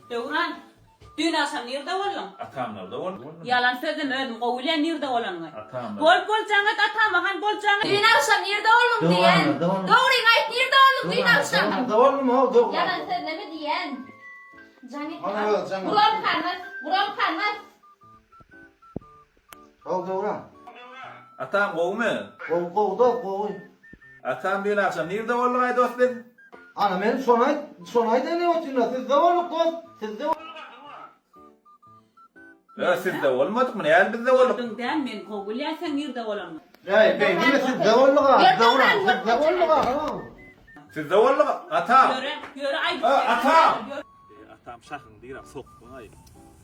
Döwran, düýn agşam nirde bolduň? Atamlarda boldum. Ýalan sözleme özüm gowy bilýän nirde bolanyňy. Atamlarda. Bol bol jaň et atama han bol jaň et. Düýn agşam nirde bolduň diýen. Dogryňy aýt nirde bolduň düýn agşam. Döwranlarda boldum how döwran. Ýalan sözleme diýen. Jaň et. Ana öz jaň et. Guram kanmaz. Guram kanmaz. How döwran. Atam gowumy? Gowy gowy dost gowy. Atam düýn agşam nirde boldugaý dost biz? Ana men şony aýt şony aýdaýyn otyryn sizde bolduk dost sizde Ýa sizde bolmadykmy näl bizde bolduk. Gördüň däl men gowy bilýän seň nirde bolanyňy. Äý beýdeme sizde bolduga döwran sizde bolduga. Sizde bolduga atam. Ýöre ýöre aýdyp Atam. Atam şahyňy diräp sokmaý.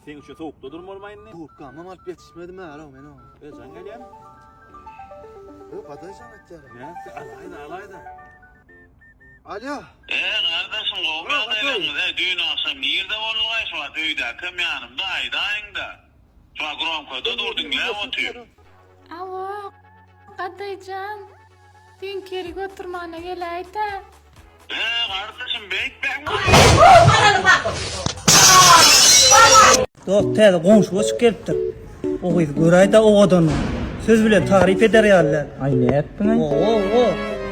Seň üçin sowukda durmalymy indi. Kurtkamam alyp ýetişmedim ärow men oňa. E jaň gelýärmi? Ýok gadaý jaň etýär. Nätdi alaýda alaýda. Alýo. E, gardaşym gowy ýagdaýlaryňyz-e, düýn agşam nirde bolduňaý, şu wagt öýdäkem ýanymda aýdaýyňda. Şu wagt gromkada dur diňläp otyr. Alo, Gadaýjan, düýn kerik oturmana geläýdä. E, gardaşym beýtmäň. Dost täze goňşy göçüp gelipdir. O gyz göräýdä owadanlygyny. Söz bilen taryp eder ýaly däl. Aý nätdiňaý? Owo owo.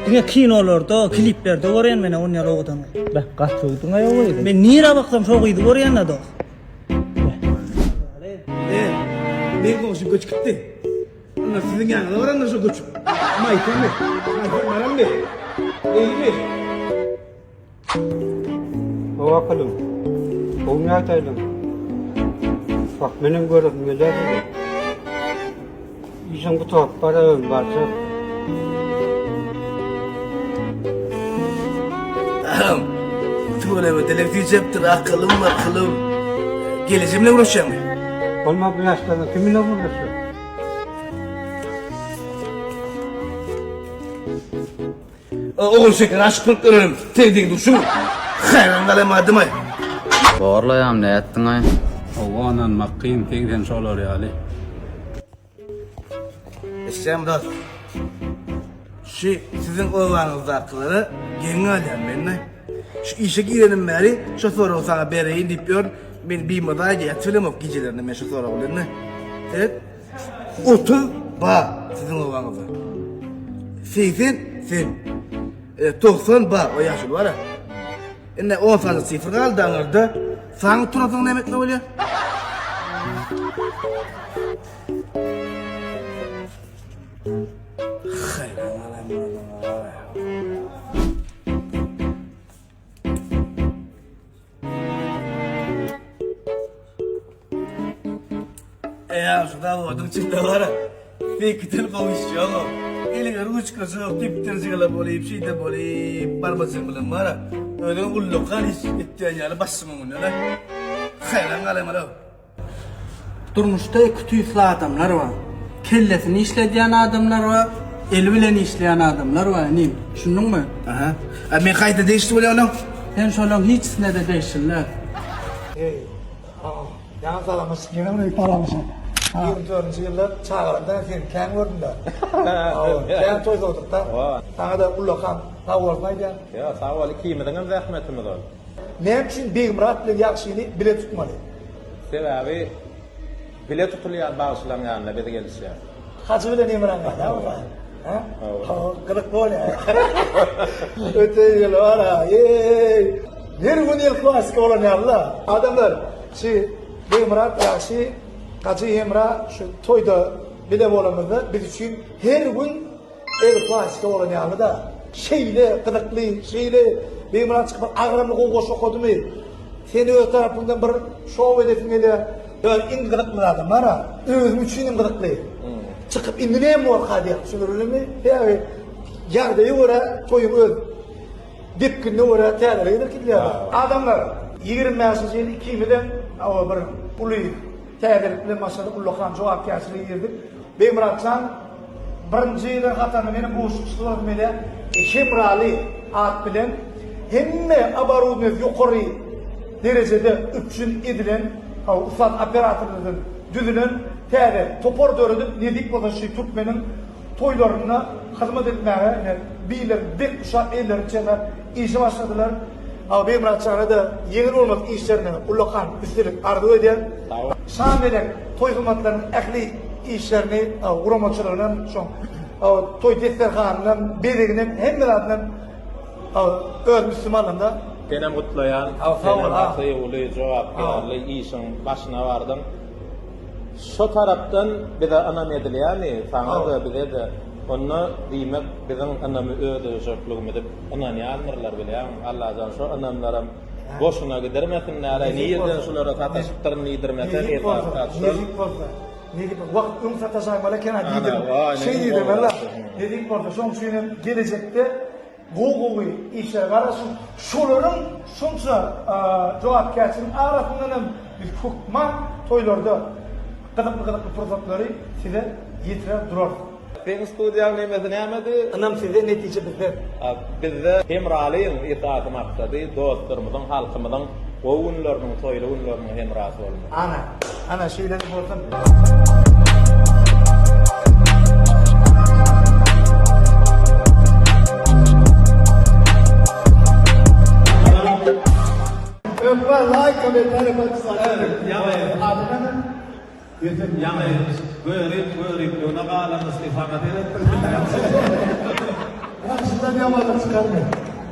Diňe kinolarda, kliplerde görýän menä on ýaly owadan gyz. Beh gaty öwdüňaý o gyzy. Men nirä baksam şo gyzy görýän-dä dost. E, meň goňşym göçüp gitdi. Onda siziň ýanyňyza barandyr şo göçüp. Maýsamy? Maýsam baranmy? Eými? Gowy akylym. Gowy ýagdaýlaň. Wah, menem göresim gelýär sizi. Işim gutaryp bararyn, barjak. Aham. Tüweleme dilek süýjepdir akylym akylym. Gelejim bilen gürleşýäňmi? Bolma bu ýaşlarda kim bilen gürleşjek? Ogulşeker aşyk bolup ýörenim seň deň duşuň. Haýran galamadym-aý. Zorlaýam nätdiňaý. Hawa ynanmak kyn 80 şolar ýaly. Eşidýäňmi dost? Şu siziň obaňyzdakylara geň galýan men-de. Şu işe girenim bäri şo soragy saňa bereýin diýip ýörün. Men bimaza aýdýan ýatyp bilemok gijelerine men şo sorag bilen-de. Seret. 30 ba siziň obaňyzda. 80 sen. E, 90 ba o ýaşuly bar. Indi 10 sany sifr galdy aňyrda. Saň turasyň näme etme bolýar? Haýran galan Eýa şu zawodyň içinde bar-a. Seňkiden gowy iş ýog-a. Eliňe ruçka jok, depderjigele bolyp, şeýde bolyp, barmajygyň bilen bar-a. Özüň ullakan iş etýän ýaly başyň öňünden-ä. Haýran galaýmaly-ow. Durmuşda iki tüýsli adamlar bar. Kellesini işledýän adamlar bar, eli bilen işleýän adamlar bar inim. Düşündiňmi? Aha. A men haýsa degişli bolýan onuň? Sen şolaň hiçisine-de degişli däl. Eý, ýaňy salamlaşyp ýene bir salamlaşyp. 24-nji ýylda çagalardan seni kän gördüm-de. Kän toý sowduk-da. Saňa-da ullakan sag bolsun aýdýan. Ýok, sag bol, ikimiziňem zähmetimiz ol. Näme üçin Begmyrat bilen Ýagşyny bile tutmaly? Sebäbi bile tutulýan bagşylaryň ýanyna biz gelişýäs. Hajy bilen Emran ýaly bolsa. Hä? Hawa, gyzykly bolýar. Öte ýyl bar-a, eý! Her gün el klasika bolan ýaly-la. Adamlar, şu Begmyrat Ýagşy, Hajy Hemra şu toýda bile bolanymyzda biz üçin her gün El klasika bolan ýaly-da. Şeýle gyzykly, şeýle Begmyrat çykyp bir agramly gowy goşgy okadymy? Sen öz tarapyňdan bir şou edesiň gelýär. Ýöne iň gyzykly zadam bar-a, özüň üçin hem gyzykly. Çykyp indi näme borka diýýäň, düşündirildimi? Sebäbi ýagdaýa görä toýuň öz depginine görä täzelik edilip gidilýär. Adamlar, 25-nji ýyl ikimizem hawa bir uly täzelik bilen başladyk, ullakan jogapkärçilige girdik. Begmyrat jan, Birinji ýylyň hatarynda meniň buşlukçysy bolasym gelýär. Hemraly at bilen hemme oborudniýasy ýokary derejede üpjün edilen ussat operatorlardan düzülen täze topar döredip, nesip bolsa şu türkmeniň toýlarynda hyzmat etmäge ine billerini bek guşap, ellerini çenäp işe başladylar. Begmyrat jana-da ýeňil bolmadyk işlerinde ullakan üstünlik arzuw edýän. Şamelek toý hyzmatlarynyň ähli işlerini guramaçylygynam, şoň toý desterhanynam, bezeginem, hemme zadynam özüm üstüme alanda. Senem gutlaýan. Senem gaty uly jogapkärli işiň başyna bardyň. Şo tarapdan bize ynam edilýärmi, saňa-da, bize-de, onda diýmek biziň ynamy ödejekligimizi ynanýandyrlar bilýäňmi. Allajan şo ynamlaram boşuna gidirmesin näre, nirden şulara sataşypdyryn diýdirmese Nesip bolsa, nesip bolsa, nesip bolsa, wagt öň sataşaýmaly eken-a diýdim. Şeý diýdim, walla. Nesip bolsa, şoň üçin hem gelejekde Gowy-gowy işlere garaşyň. Şolaryň şunça jogapkärçiligiň arasyndan hem biz hökman toýlarda gyzykly-gyzykly pursatlary size ýetirer durarys. Seň studiýaň nemesi nämedi? Ynam sizde, netije bizde. Bizde Hemralyň esasy maksady dostlarymyzyň, halkymyzyň gowy günleriniň, toýly günleriniň hemrasy bolmak. Ana, ana şeýle-de bolsun. Ökme like komentariýa podpisatsiýa. Ady näme? Ýaňy görip göripligine galanysy saňa seretdim. Ýagşydan ýamanlyk çykarmy?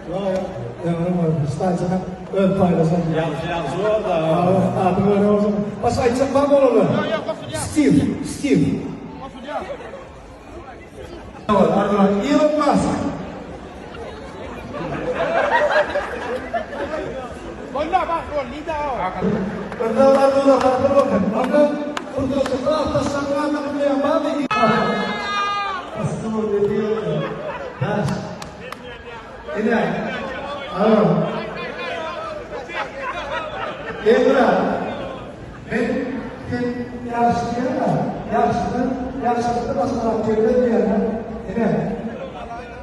Ýok ýok. Ömrüm boýy stansiýadan öz paýlaşan. Ýagşy ýagşy borda. Adyny öwren bolsun. Başga aýtjak barmy olara? Stiv, Stiv. Elon Musk. Men sen ýagşy diýýäň-ä, ýagşydan ýagşylykdan başga zat gelmez diýýän-ä. Ine,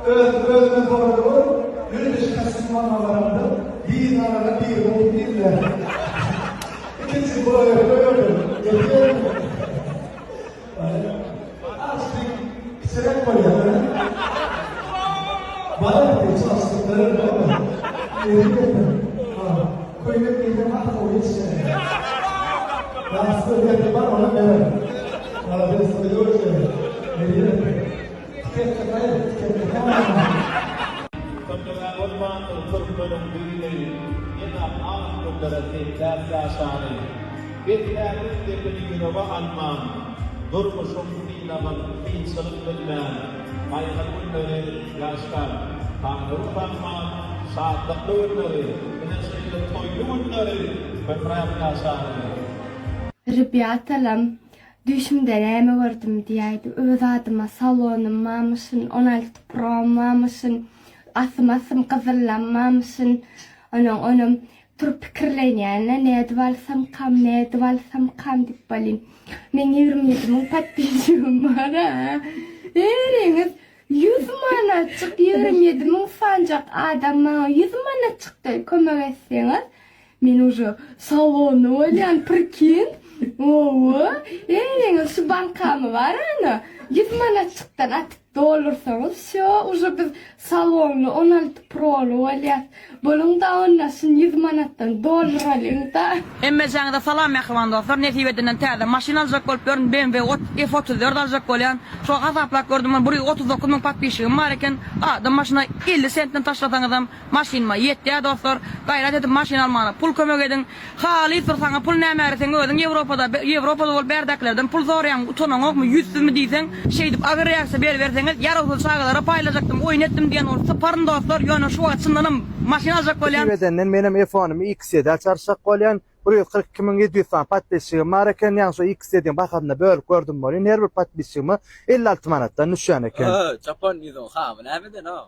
öz özüme sorady gör, ýörite şu kostýum almaga baramda, birini alana biri gowy diýdiler. Ikinjisi bulara goýberdim. Ýetýärmi? Azjyk kiçiräk bolýar, hä? Bar diý, çalşyp berer bolma. Elbetde. Ha, köýnek geýsem has gowy ýetişer. Ýagşy derdi bar, onam berer. Malades, goýber. Elbetde. Tiketde gaýr, tiketde kämahal. Köpüňe bolmandyr türkmeniň düýni, Ýene az günlere sepläp ýaşany. Besläsiz depini ýürege alman, Durmuşyň synagyn kynçylyk bilmän, Gaýgyly günleri ýaşlar sanawy salman, Şatlykly günleri, ine şeýle toýly günleri köpräk ýaşaly. Rebýatalam, düýşümde näme gördüm diýäýdi, öz adyma salonym barmyşyn, 16 prom barmyşyn, asym-asym gyzyllam barmyşyn, onuň onam Turup pikirlenýänle nädip alsamkam nädip alsamkam diýip welin meň 27 müň podpisçigim bar-a. Heriňiz 100 manatjyk 27 müň sanjak adam maňa 100 manatjykdan kömek etseňiz men uje salonly bolýan prikин. Owo heriňiz şu bankamy bar ana 100 manatjykdan atyp Doldursaňyz wsýo uje biz salonly 16 proly bolýas. Boluňda onda şuny 100 manatdan dolduralyňda. Hemmejaňyza salam mähriban dostlar nesip edenden täze maşyn aljak bolup ýörün BMW F 34 aljak bolýan şo hasaplap gördüm 139 müň podpisçigim bar eken adam başyna 50 sentden taşlasaňyzam Maşynyma ýetýä dostlar gaýrat edip maşyn almana pul kömek ediň halys bir saňa pul nämäre seň özüň ýewropada ýewropada bolup bärdäkilerden pul soraýaň utanaňokmy ýüzsüzmi diýseň şeýdip agyr reaksiýa beriberseňiz ýarawsyz çagalara paýlajakdym oýun etdim diýen bolup syparyn dostlar ýöne şu wagt çyndanam maşyn aljak bolýan. Nesip edenden menem F-onymy X ýedä çalyşjak bolýan. 142 700 sany podpisçigim bar eken, ýagny şo X ýediň bahasyna bölüp gördüm welin her bir podpisçigime 56 manatdan düşýän eken. Öö, çopan ýüzüň hamy nämeden-ow?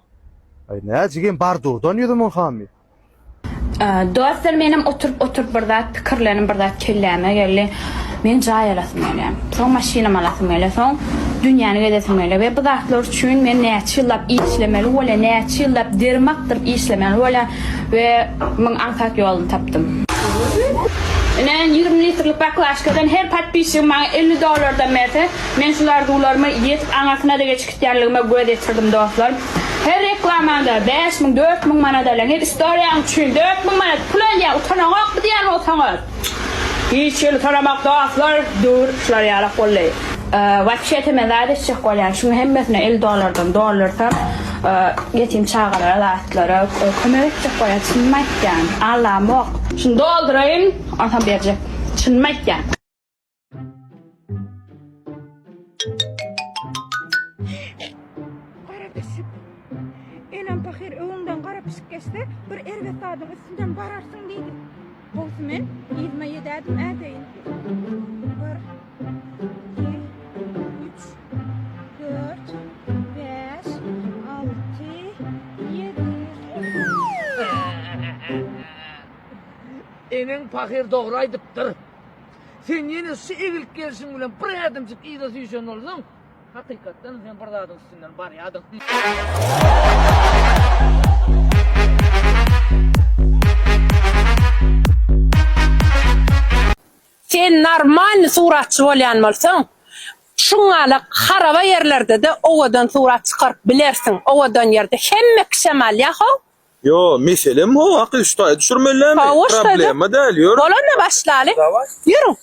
Aý nä jigim bardurdan ýüzümiň hamy. Dostlar menem oturyp oturyp bir zat pikirlenip bir zat kelläme geldi. Men jaý alasym gelýär. Soň maşynam alasym gelýär. Soň dünýäni gezesim gelýär we bu zatlar üçin men näçe ýyllap işlemeli bolýar, näçe ýyllap derimi akdyryp işlemeli bolýar we muň aňsat ýoluny tapdym. Ine 20 litrlik baklaşkadan her podpisçigim maňa 50 dollardan berse, men şul arzuwlaryma ýetip aňyrsyna-da geçip gitýänligime göz ýetirdim dostlar. Her reklamaňda 5000, 4000 manat alýaň. Her istoriýaň üçin 4000 manat pul alýaň. Utanaňokmy diýýän bolsaňyz. Hiç hili utanamak dostlar, döwür şular ýalak boldy. Wapşete men zat etjek bolýan. Şuň hemmesine 50 dollardan doldursam, ýetim çagalara zatlara kömek etjek bolýan. Çynymy aýtýan. Allamok. Şuny dolduraýyn, onsoň berjek. Çynymy aýtýan. Gara pişik. Enem pahyr öňüňden gara pişik geçse, bir erbet zadyň üstünden bararsyň diýdi. Gowsy men yzyma ýedi ädim ädeýin. Bir, iki, üç, dört, bäş, alty, ýedi. Eneň pahyr dogry aýdypdyr. Sen ýene şu egilip gelşiň bilen bir ädimjik yza süýşen bolsaň, hakykatdan sen bir zadyň üstünden barýardyň. Sen normalny suratçy bolýan bolsaň, şuňňalak haraba ýerlerde-de owadan surat çykaryp bilersiň. Owadan ýerde hemme kişem alýa how. Ýo, meselem ho, haky şu taýa düşürmelilämi? Hawa, şu taýda. Problema däl, ýör. Bolanda başlaly. Ýörüň.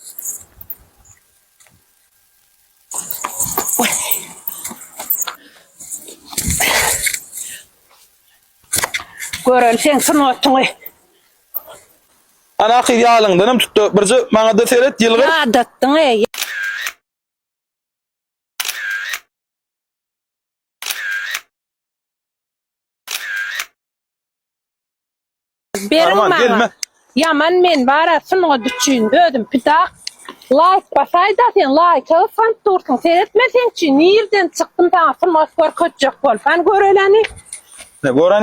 Göreli seň sungatyňy. Ana aky ýalyňdanam tutdy. Birje maňa-da seret, ýylgyr. Ýadatdyň-eý. Beriň Arman, maňa. gelme. Ýaman men bara sungat üçin özüm pida. Laýk basaýda sen laýka gysganyp dursuň. Seret men seň üçin nirden çykdym saňa sungat görkezjek bolup. Hany göreleni. Ne göreni?